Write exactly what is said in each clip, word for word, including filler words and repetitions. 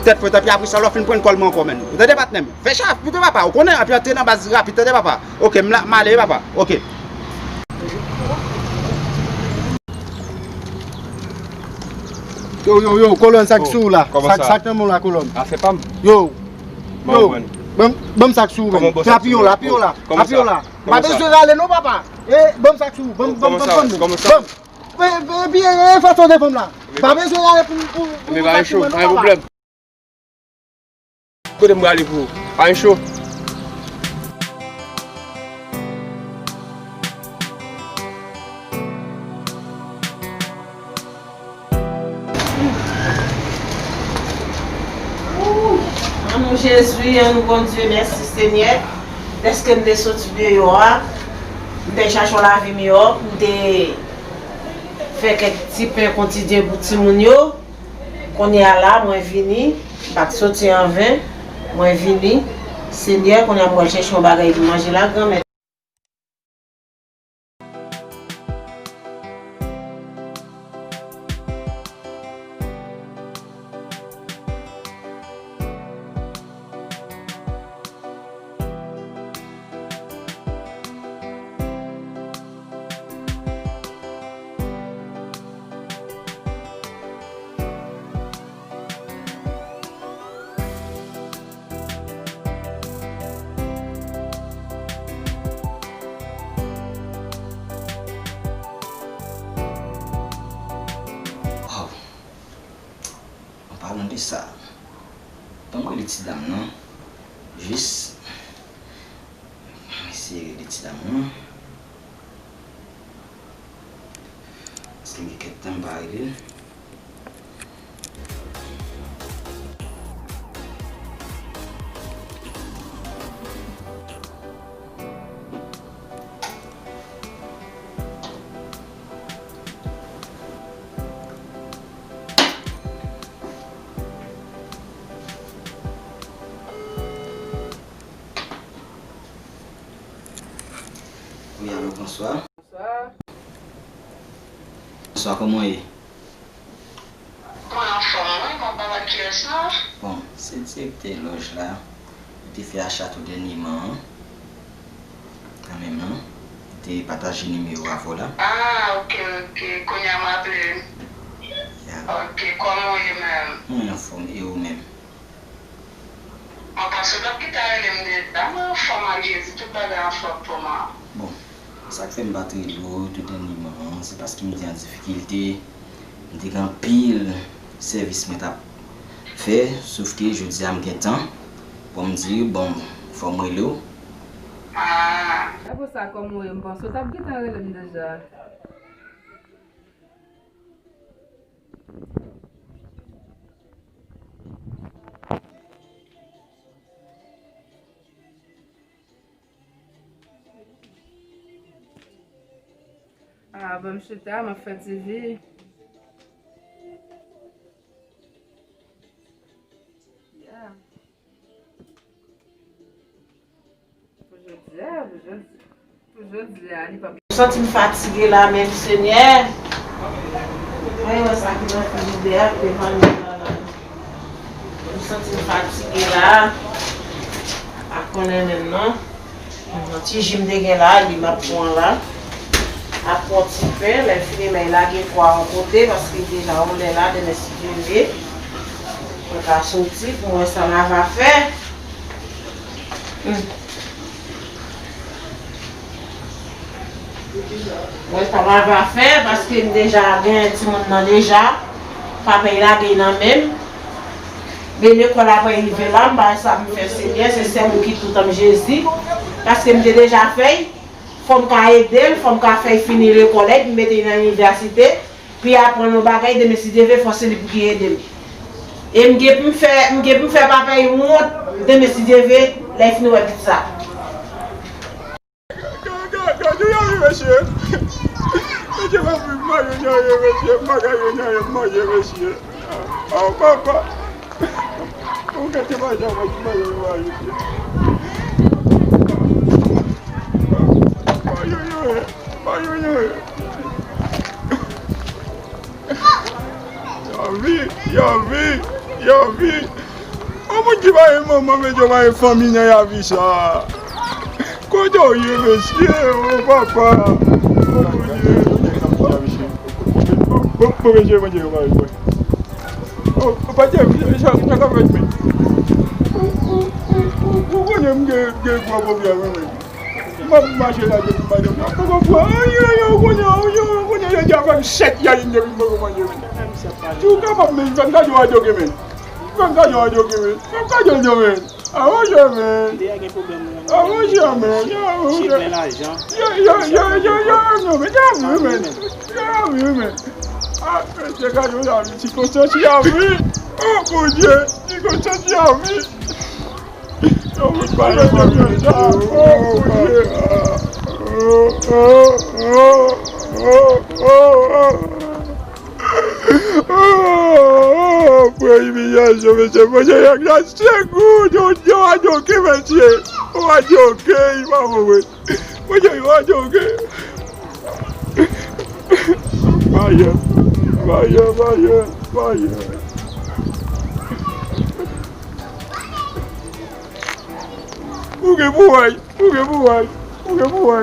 Tèt frèt, epi apre sa, lè w fin pran kòl mwen ankò, menn. Ou tande, patnè m? Fè chaf, pito papa, ou konnen, epi antre nan baz rapid, tande, papa. Oke, m la, m ale, papa. Oke. Yo, yo, yo, kolòn, sa k sou ou la? Sa k nan men w la, kolòn? A, se pa m. Yo, yo, ban m, ban m sa k sou ou, menn. Rapiyon la, rapiyon la, rapiyon la. M pa bezwen rale non, papa. E, ban m sa k sou ou, ban m, ban m, ban m, ban m. Ban m. Epi, e, e, fè sa w te fè m la. M pa bezwen rale pou, pou, pou, pou, pou, pou, non, papa. Kote m prale pou ou? Pa gen cho. An non Jezi, an non Bondye, mèsi Senyè, dèske m te soti deyò a, m te chache yon lavi miyò, m te fè kèk ti pen kontidyen pou timoun yo. Kounye a la, mwen vini, m pa t soti an ven, mwen vini. Senyè, kounye a m pral chèche yon bagay pou manje la, Granmèt. Waw. An palan de sa, ban m rele ti dam nan. Jis, eseye rele ti dam nan. Paske m gen kèk tan m pa rele l. Wi, alo, bonswa. Bonswa. Bonswa, kòman w ye? Mwen anfòm, wi, m ap pale ak kiyès la? Bon, se direktè lòj la. Ou te fè acha tou dènyèman an. Kanmenm, non? Ou te pataje nimewo avè w la. Ah, ok, ok. Kounye a m raple. Ya. Ok, kòman w ye menm? Mwen anfòm, e ou menm? Mwen panse w t ap gentan rele m deja. Mwen anfòm ak Jezi, tout bagay anfòm pou mwen. Bon, sa k fè m pa t rele w tou dènyèman an, se paske m te an difikilte, m te gen anpil sèvis mwen t ap fè, sof ke jodi a m gen tan, bon, m di, bon, fò m rele w. Ah. Apre sa, kòman w ye? M panse w t ap gentan rele m deja. Ah, ban m chita, m ap fè ti vi. Ya. Pou jodi a, pou jodi, pou jodi a, li p ap. M santi m fatige la menm, Senyè. Mwen wè sa ki nan frizidè a, ki te vann mwen la. M santi m fatige la. M pa konnen menm non. Yon ti ji m te gen la, li m ap pran la. M ap pran ti pen, lè m fini, m lage kwa yon kote, paske deja yon lè la, demen si Dye vle, mwen ka soti pou m wè sa m ava fè. Hmm. Mwen pa mava fè, paske m deja gen timoun nan deja. Papa y lage y nan men m. Men lekòl apre rive la, m pa sa pou m fè Senyè, se sèl ou ki tout an m Jezi. Paske m te deja fè y, fò m ka ede l, fò m ka fè y fini lekòl, epi m mete y nan inivèsite. Pou y aprann yon bagay, demen si Dye vle, fò se li pou ki ede m. E m gen pou m fè, m gen pou m fè papa y wont, demen si Dye vle, lè y fin wè pitit sa. Gade, gade, gade, gade, mesye. Mesye, m ap viv mayo nan yo, mesye, m pa ka yo nan yo, m manje, mesye. Oh, papa. Ou gade mayo, mayo, mayo, mesye. Mayo, yo, mayo, yo. Yo vi, yo vi, yo vi. Moun ki pa gen manman, men yo pa gen fanmi nan lavi sa. Kote w ye, mesye? O papa. O Bondye. Bon, bon, mesye, Bondye, yo pa gen. O, o, pa gen, sa, sa ka fèt, men. Ou, ou, ou, ou, ou konnen m gen, gen gwo pwoblèm, wi, men. M ap mache la depi maten, m poko pran anyen, anyen, ou konnen, anyen, ou konnen, yo di a fè m sèt yalin depi m poko manje, men. Si w kapab, men, fè m gade w a djoke, men. Fè m gade w a djoke, men. Fè m gade w non, men. Avanse, men. Avanse, men. Avanse. Yo, yo, yo, yo, yo, non, men, ya vi, men. Ya vi, men. Ah, mesye, gade w la vi, sikonstans ya vi. O Bondye, sikonstans ya vi. Yo, moun pa gen fanmi sa. O Bondye. Pran imilyasyon, mesye, Bondye, yo glase goud, yo, yo, yo, oke, mesye. Yo, oke, li pa bon, wi. Bondye, yo, oke. Fire, fire, fire, fire. Ou gen pou wè, ou gen pou wè, ou gen pou wè.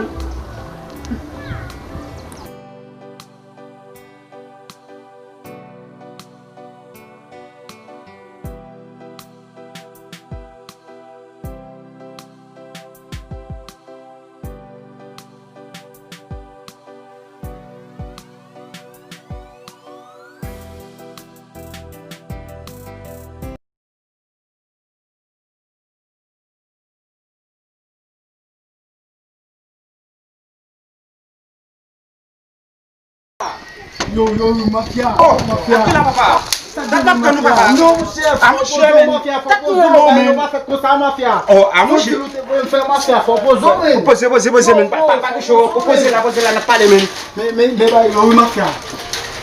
Yo, yo, yo, mafya, oh, mafya. Antre la, papa. Sa k ap tann nou, papa? Non, monchè, ah, monchè, men. Mafya, fò poze w, men. Yo pa fèt konsa, mafya. Oh, ah, monchè. Yo di nou te voye m fè mafya, fò poze w, men. Poze, poze, poze, men. Pa, pa, pa gen cho. Poze la, poze la, n ap pale, men. Men, men, men, bay, yo, wi, mafya.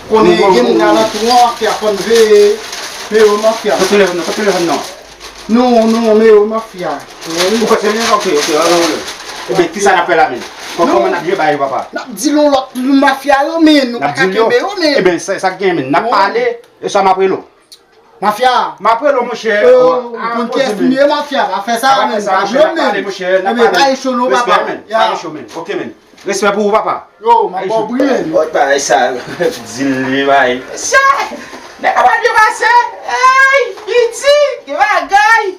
Konnen gen moun alantou an, mafya, fò n veye. Men, yo, mafya. Kot telefòn nan, kot telefòn nan? Non, non, men yo mafya. Ou fè se byen, ok, ok, ok, ok. Ebyen, kisa n ap fè la, men? Kò-, kòman n ap jwe bagay yo, papa? N ap di l yon lòt mafya yo, men nou pa ka kenbe yo, men. Ebyen, sa, sa k gen, men? N ap pale, e sa m ap rele w. Mafya. M ap rele w, monchè. Ou konn kiyès m ye, mafya? Pa fè sa, men. Pa jwe, men. Ebyen, pa e cho non, papa. Respè, men. Pa e cho, men. Ok, men. Respè pou ou, papa. Yo, m ap ba w bri, men. Wòt bagay sa, di l li bay. Mesye, nèg la pral byen pase. Ey, piti, gen bagay.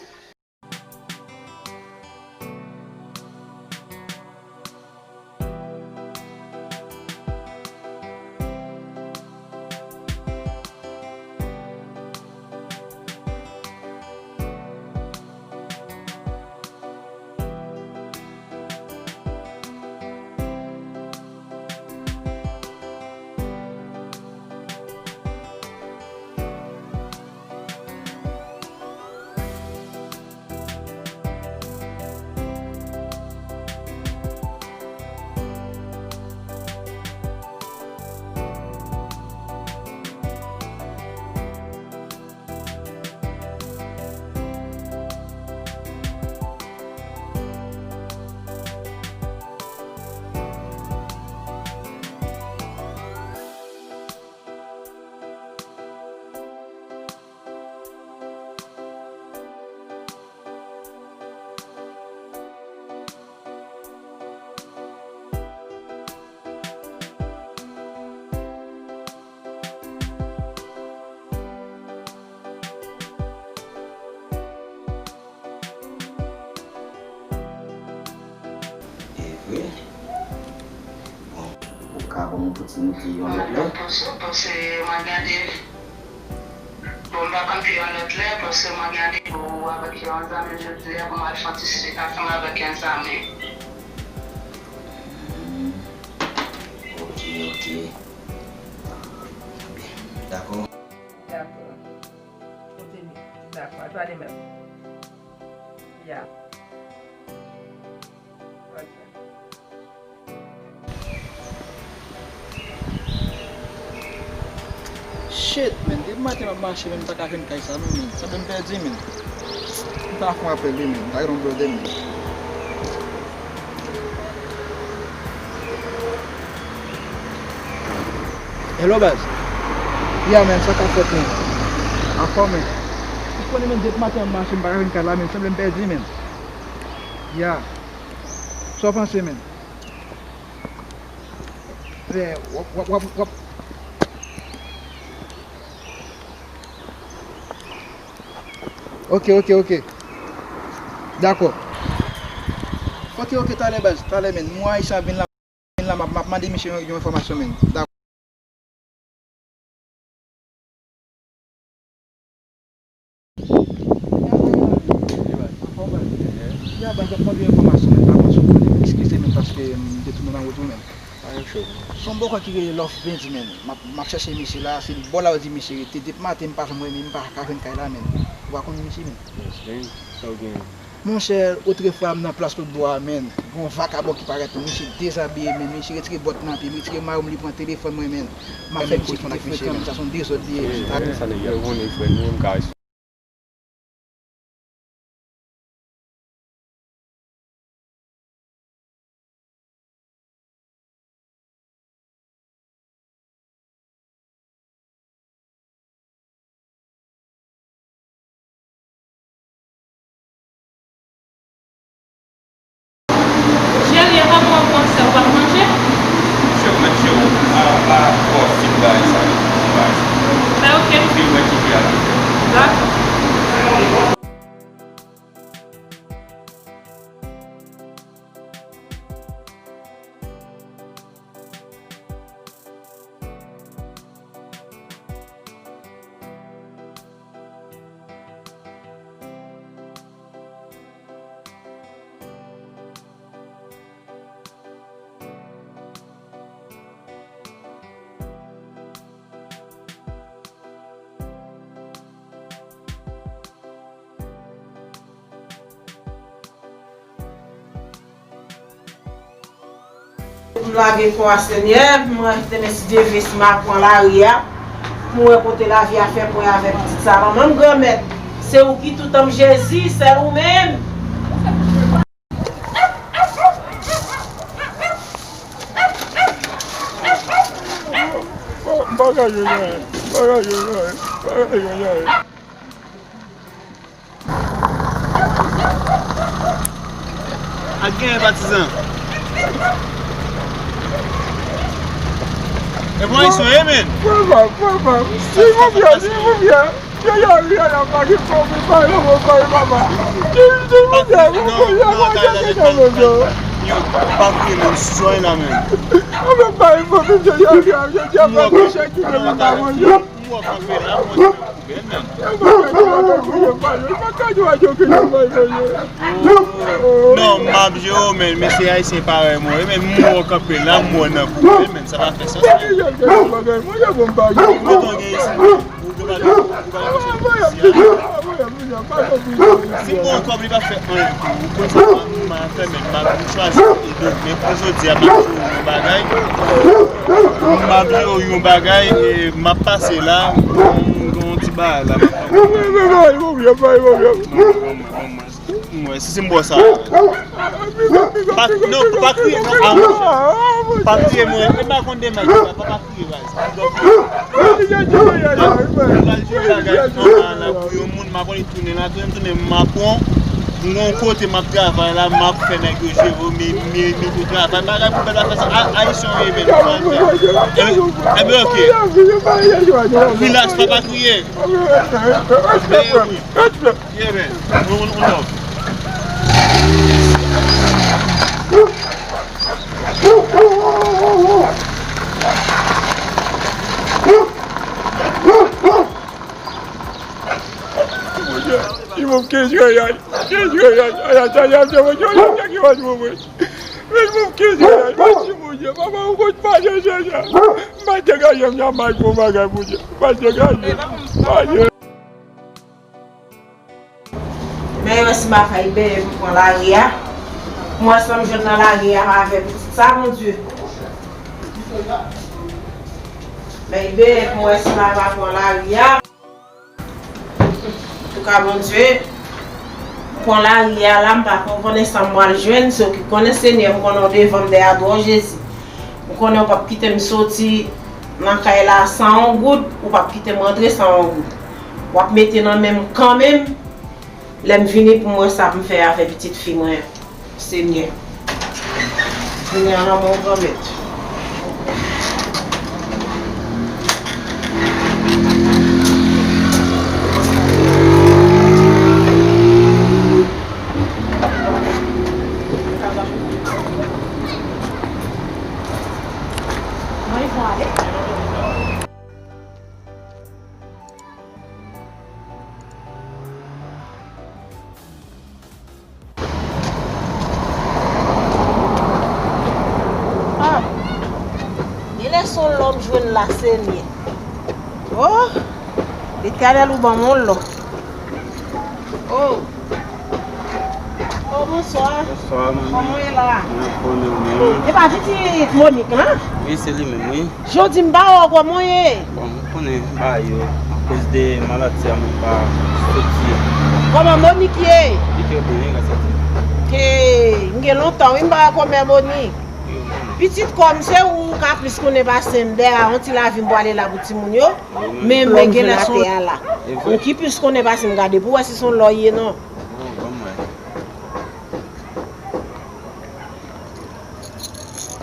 E vre. Bon, ou ka ban m opòtinite yon lòt lè? Poze, poze, mwen gade. Bon, m pa konn pou yon lòt lè, paske mwen gen randevou avèk yon zanmi m jodi a pou m al fè yon ti site ansanm avèk yon zanmi. Hmm. Ok, ok. Dakò. Dakò. Kontini. Dakò. A toi de même. Ya. Ok. Shit, man. Depi maten m ap mache, man, m pa ka jwenn kay sa, non, man. Sa fè m pèdi, man. M ta fè yon apèl li, man. M ta gen yon brother, man. Hello, baz. Yeah, man, sa k ap fèt, man? Anfòm, man. Konnen, men, depi maten an m mache, m pa ka jwenn kay la, men, sanble m pèdi, men. Ya. Sa w panse, men? Fè, w ap, w ap, w ap, w ap. Ok, ok, ok. Dakò. Ok, ok, talè, baz, talè, men. M wè Ayisyen ap vin la, vin la, m ap, m ap mande misye yon, yon enfòmasyon, men. Dakò. Ya, baz, m ap mande yon enfòmasyon, men, pa kont sou konnen, men, eskize, men, paske m te tounen nan wout ou, men. Pa gen cho. Se yon bòkò ki rele Love Bendy, men. M ap, m ap chèche misye la, se bò la yo di misye rete. Depi maten, m pa janm wè, men m pa ka jwenn kay la, men. Ou pa konn misye, men. Yes, Bendy, sa w gen? Monchè, otrefwa m nan plas Lòtbò a, men. Gon vakabon ki parèt, men, misye dezabiye, men. Misye retire bòt nan pye, li retire mayo m, li pran telefòn mwen, men. M ap fè misye kite frekan, men, sa se yon dezòd li ye, men. Yo konnen frè nou, m ka Cheri, e kòman w panse w p ap manje? Cheri, mwen, cheri, a, a, bò, fin bagay sa yo, fin bagay sa yo. Ben, ok. Fin mwen kite a. Dakò. M lave kò a, Senyè, m wè demen si Dye vle si m ap pran lari a, pou m wè kote lavi a fè mwen avè pitit sa. Manman m, Granmèt, se ou ki tout an m, Jezi, sèl ou menm. M pa ka jwenn anyen, m pa ka jwenn anyen, m pa ka jwenn anyen. Ak genyen patizan. E mwen iso e men. Papa, papa, silvouplè, silvouplè. Yo, yo, yo, yo, pa gen fòm, pa gen fòm, pa gen papa. Silvouplè, silvouplè, yo, pa gen fòm, yo. Yo, pa gen fòm, la men. Yo, pa gen fòm, yo, yo, yo, yo, yo, pa gen fòm, yo, yo. M wè w kanpe la, mwen, men. Non, m ap jere w, men, men se ayisyen parèy mwen, men m wè w kanpe la, m wè w nan kou, men, men sa pa fè sans, men. Ou gen bagay, ou gen bagay, ou gen bagay. Si m gon kòb, li pa fè anyen pou ou. Konsa, m a fè, men m a chwazi. E donk, men pou jodi a, m ap di w yon bagay. M ap di w yon bagay, e m ap pase la, m gon ti bagay la. Mwen, si se m bò sa. Pa, non, pa kriye, non, pa, pa kriye, mwen. E pa konn de mèg, pa, pa kriye, baz. Donk, m pral jwe bagay nòmal la pou yon moun, m ap tounen la, tounen, tounen, m ap pran. M gon kote m ap travay la, m ap fè nèg yo jere w, men, men, men pou travay. Bagay pou bèl afè sa, a, ayisyen yo ye bèl pou travay. Enben, enben, ok. Relax, pa, pa kriye. Veye wi. Ye men, nou, nou, nou. Monchè, li ban m kenz goud, kenz goud, ay, ay, ay, ay, ay, monchè, monchè, ki wè mwen, mwen. Men li ban m kenz goud, ay, mèsi, Bondye, papa, ou konn pa chèche sa. M pa degaje m nan may pou bagay, Bondye, m pa degaje. Pa degaje. Men yo wè si m pa ka byen pou pran lari a. Mwen sa m jwenn nan lari a avè pitit sa, Bondye. Men byen, mwen wè si m pa ka pran lari a. Antouka, Bondye, pran lari a la, m pa konnen sa m pral jwenn, se ou ki konnen, Senyè, m konnen w devan m, dèyè dwòl, Jezi. M konnen w p ap kite m soti nan kay la san yon goud, ou p ap kite m rantre san yon goud. W ap mete nan men m kanmenm. Lè m vini pou m wè sa pou m fè avè pitit fi mwen an. Senyè. Vini an nan men w, Granmèt. Ah, genlè se yon lò m jwenn la, Senyè. Oh, Letènèl, ou ban m yon lò. Oh. Oh, bonswa. Bonswa, manmi. Kòman w ye la? Mwen ap bone, ou menm? E pa pitit Monik lan? Wi, se li menm, wi. Jodi m pa wè w, kòman w ye? Bon, ou konnen bagay yo, akoz de maladi a, mwen pa soti. Kòman Monik ye? Li trè byen, wi, gras a Dye. Ke, m gen lontan, wi, m pa wè kòmè Monik. Wi, ou konnen. Pitit kò m, se ou ka plis konnen pase m, dèyè yon ti lavi m pwale la pou timoun yo. Wi, men, men, men genlè se yon, e vre, ou ki plis konnen pase m, gade pou w wè si se yon lò ye non. Bon, bon, mwen.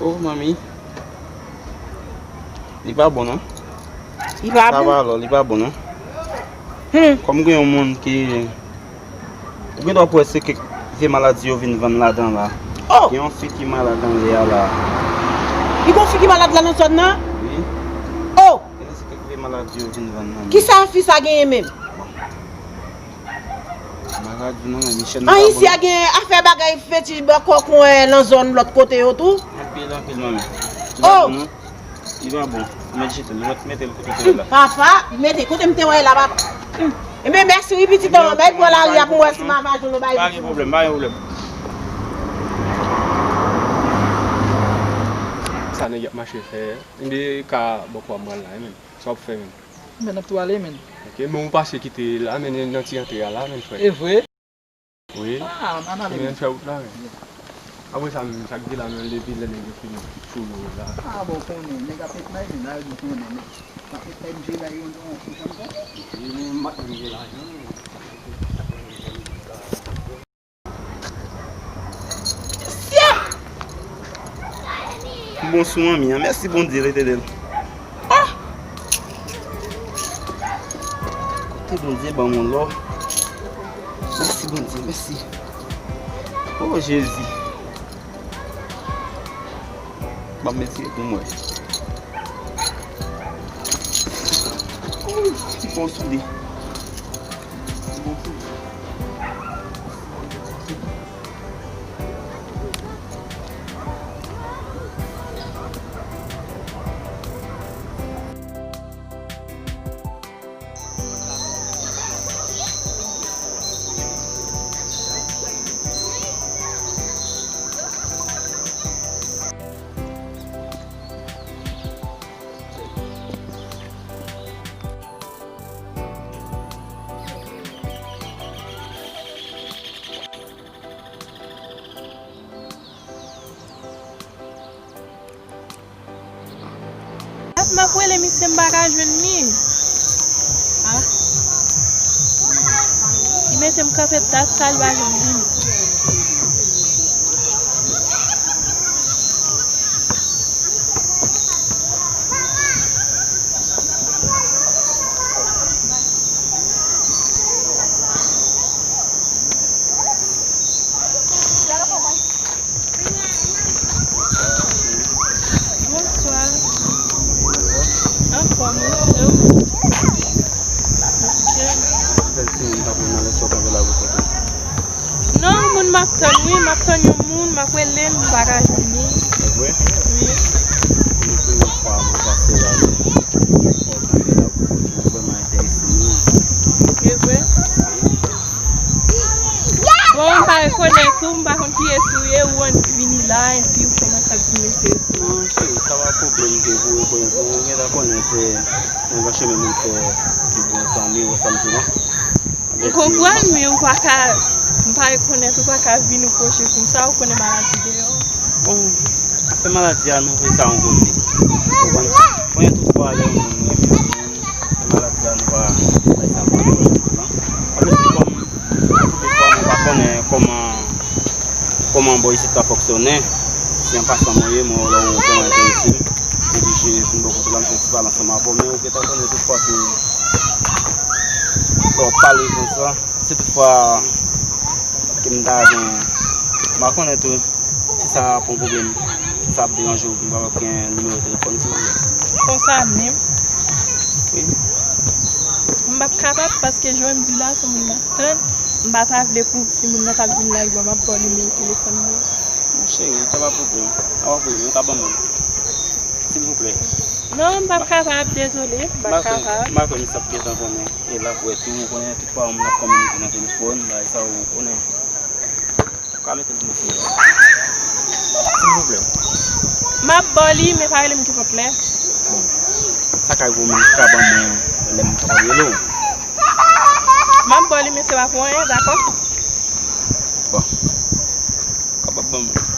Oh, manmi. Li pa bon, non. Li pa bon? Sa va, alò, li pa bon, non. Hmm. Kòm gen yon moun ki, ou gen dwa pou wè se kèk vye maladi yo vin vann ladan la. Oh! Gen yon fi ki malad anlè a la. Li gon fi ki malad la nan zòn nan? Wi. Oh! Gen se kèk vye maladi yo vin vann nan. Kisa fi sa genyen menm? Bon. Maladi non, men Michel. An, isi a gen afè bagay fetich bò kòkon nan zòn lòt kote yo tou. Anpil, anpil, manmi. Oh! Li pa bon. Li pa bon. Mèt jete l, mèt mete l kote l te wè la. Papa, mete kote m te wè la, papa. Hmm. Ebyen, mèsi wi, pitit an. Bay pran lari a pou m wè si m ava jwenn yon bagay. Pa gen pwoblèm, pa gen pwoblèm. Sa nèg y ap mache fè? Ebyen, ka bò kò a m pral la, wi, men. Sa w ap fè menm? Men n ap tou ale, men. Ok, men ou pase kite la, men nan ti antre a la, men frè. E vre? Wi. Ah, m ap ale, men. Men fè wout la, men. Apre sa, men, sa k di la, men, depi lè nèg yo fini tchoul yo la. Ah, bon, konnen, nèg ap met may, men la, yo di konnen, men. Ap met M J la, yo, non, ou janm konnen. Wi, men, m ap M J la, jan. Mesye! Ki bon sou manmi an. Mèsi Bondye, Letènèl. Ah! Kote Bondye ban m yon lò. Mèsi Bondye, mèsi. Oh, Jezi. Ban m retire pou mwen. Ouh, ki bon sou li. Ki bon sou li. Dat m ap rele misye, m pa ka jwenn li. Ah. Li mete m kanpe dat sa, li pa janm vini. Bonswa. Anfòm, wi, frè m. Non, moun m ap tann, wi, m ap tann yon moun, m ap rele l, m pa ka jwenn li. Se vre? Wi. Se premye fwa mwen pase la, men. Mwen vrèman enterese, wi. E vre? Bon, m pa rekonèt ou, m pa konn kiyès ou ye, ou annik vini la, epi ou kòmanse ap di mesye. Non, cheri, sa pa pwoblèm ke pou rekonèt ou, ou gentan konnen se nan gran chemen moun fè pi bon zanmi, ou wè sa m di w lan. M konprann, men ou pa ka, m pa rekonèt ou, pa ka vin ou pwoche konsa, ou konnen maladi deyò. Bon, afè maladi a, nou voye sa yon kote. Ou konprann? Konnen tout fwa lè yon moun renmen yon moun, maladi a, nou pa bay sa pran. Kòman bò isit la fonksyone? Si an pasan mwen ye, mwen lè ou vrèman enterese m, m oblije vin bò kote w la, m fè ti pale ansanm avè w, men ou gentan konnen tout fwa ke lè w ap pale konsa, si tout fwa ke m ta gen, m pa konnen tou si sa ap yon pwoblèm, si sa ap deranje w, m kapab gen nimewo telefòn silvouplè? Konsa menm? Wi. M p ap kapab paske jan w di la, se moun m ap tann. M pa ta vle pou timoun nan t ap vin la, m ap ba w nimewo telefòn mwen. Mon cheri, sa pa pwoblèm. Sa pa pwoblèm, ou ka ban mwen. Silvouplè. Non, m p ap kapab, dezole, m p ap kapab. M pa kwè misye ap gentan konnen. E l ap wè tou, ou konnen tout fwa moun ap kominike nan telefòn, bagay sa ou konnen. Ou ka mete l pou mwen silvouplè. Silvouplè. M ap ba w li, men pa rele m kenpòt lè. Bon. Sa ka rive w menm, ou ka ban mwen lè m kapab rele w. M ap ba w li, men se pa pou anyen, dakò? Bon. Ou kapab ban mwen.